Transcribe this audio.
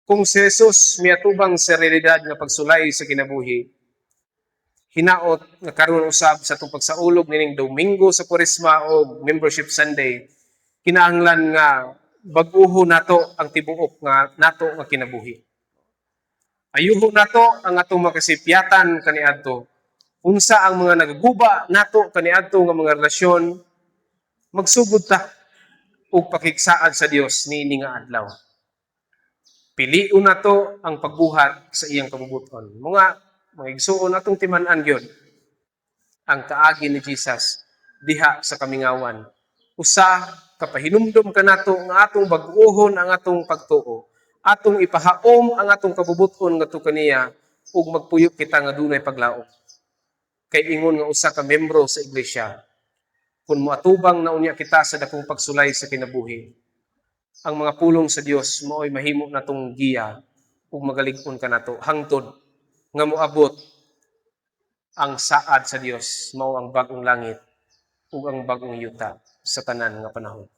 Kung si Jesus miatubang sa realidad nga pagsulay sa kinabuhi, hinaot nga karon usab sa atong pagsaulog nining Domingo sa Kuwaresma o Membership Sunday, kinahanglan nga bag-uho nato ang tibuok nga nato nga kinabuhi. Ayuho nato ang atong makasipyatan kaniadto. Unsa ang mga nagaguba nato kaniadto nga mga relasyon, magsugod ta og pakigsaad sa Dios niini nga adlaw. Pilion nato ang pagbuhat sa iyang kabubut-on. Mga igsuon, atong timan-an gyud ang kaagi ni Jesus diha sa kamingawan. Usa ka pahinumdom kanato nga atong bag-uhon ang atong pagtuo. Atong ipahaom ang atong kabubut-on ngadto kaniya ug magpuyo kita nga dunay paglaom. Kay ingon nga usa ka membro sa iglesia, kung moatubang na unya kita sa dakong pagsulay sa kinabuhi, ang mga pulong sa Dios mao'y mahimo natong giya ug magalig-on kanato hangtod nga moabot ang saad sa Dios, mao ang bag-ong langit ug ang bag-ong yuta sa tanan nga panahon.